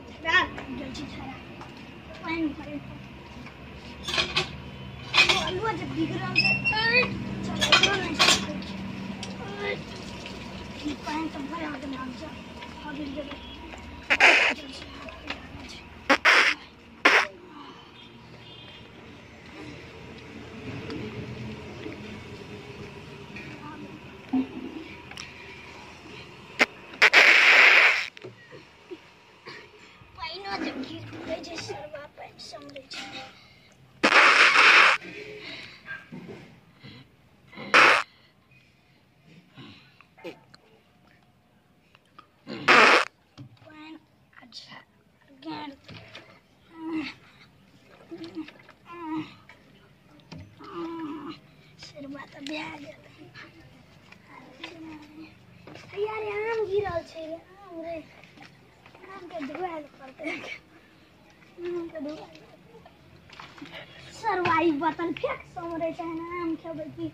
गेल छी छड़ा पानि भरे अलुआ जे बिगड़ल छै चलो नहि सकै छै पानि तऽ भरा देना छै हगिल जेबै यार आम गिरल छै आम रे आम के धोएल पड़तै आम के धोएल सरवाई बोतल फेक समरे छै आम खेबै की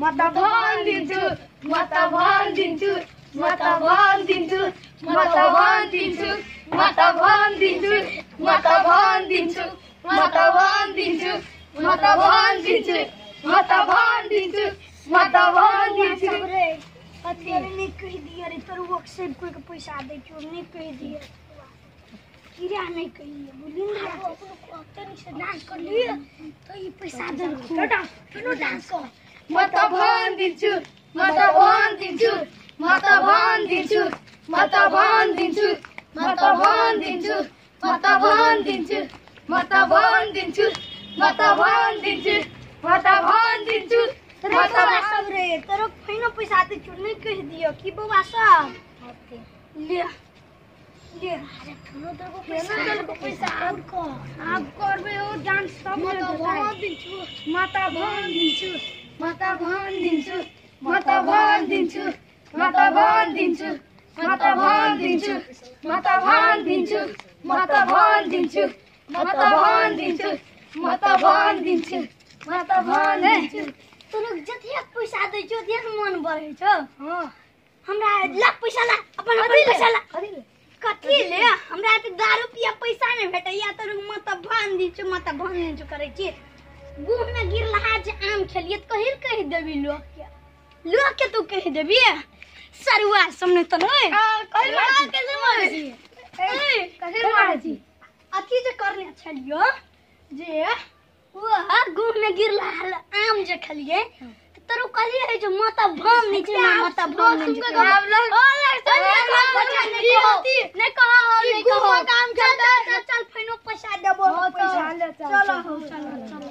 म त भनिदिन्छु म त भनिदिन्छु म त भनिदिन्छु म त भनिदिन्छु म त भनिदिन्छु म त भनिदिन्छु म त भनिदिन्छु म त भनिदिन्छु म त भनिदिन्छु म त भनिदिन्छु रे अथी नहीं कहि दिए रे तोर वर्क सेव कोई के पैसा दै छौ नहीं कहि दिए किरा नहीं कहिए बुझली ने अपन कहते नहीं से डांस कर लिए तो ई पैसा दे तो डांस फिर डांस कर म त भनिदिन्छु म त भनिदिन्छु म त भनिदिन्छु म त भनिदिन्छु म त भनिदिन्छु म त भनिदिन्छु म त भनिदिन्छु म त भनिदिन्छु म त भनिदिन्छु म त सब रे तोरो फैनो पैसा दै छौ नहीं कहि दियो की बौआ सब ले ले अरे ठुलो दरको पैसा दरको पैसा आब कर आब करबे ओ डांस सब म त भनिदिन्छु म त भनिदिन्छु म त भनिदिन्छु म त भनिदिन्छु म त भनिदिन्छु म त भनिदिन्छु म त भनिदिन्छु म त भनिदिन्छु म त भनिदिन्छु म त भनिदिन्छु म त भनिदिन्छु तोरो जतिया पैसा दै छौ त्यति मन बढै छौ। हां हमरा ला पैसा ला अपन अपन पैसा ला कथी ले हमरा त दारू पिया पैसा नै भेटैया तोरो म त भनिदिन्छु म त भनिदिन्छु करै छी। गुह में गिरलहा जे आम खेलिए त कहिल कहि देबी लोक के लोक के तू कहि देबी सरुआ सामने त नै कहिल मारै छी अथी जे करने छलियो जे वो गुह में गिरलहा आम जे खेलिए तोरो कहलिए है जो माता भन नहीं छै माता भन नहीं छै नहीं कहो नहीं कहो काम चल चल फेनो पैसा देबो पैसा चलो चलो चलो।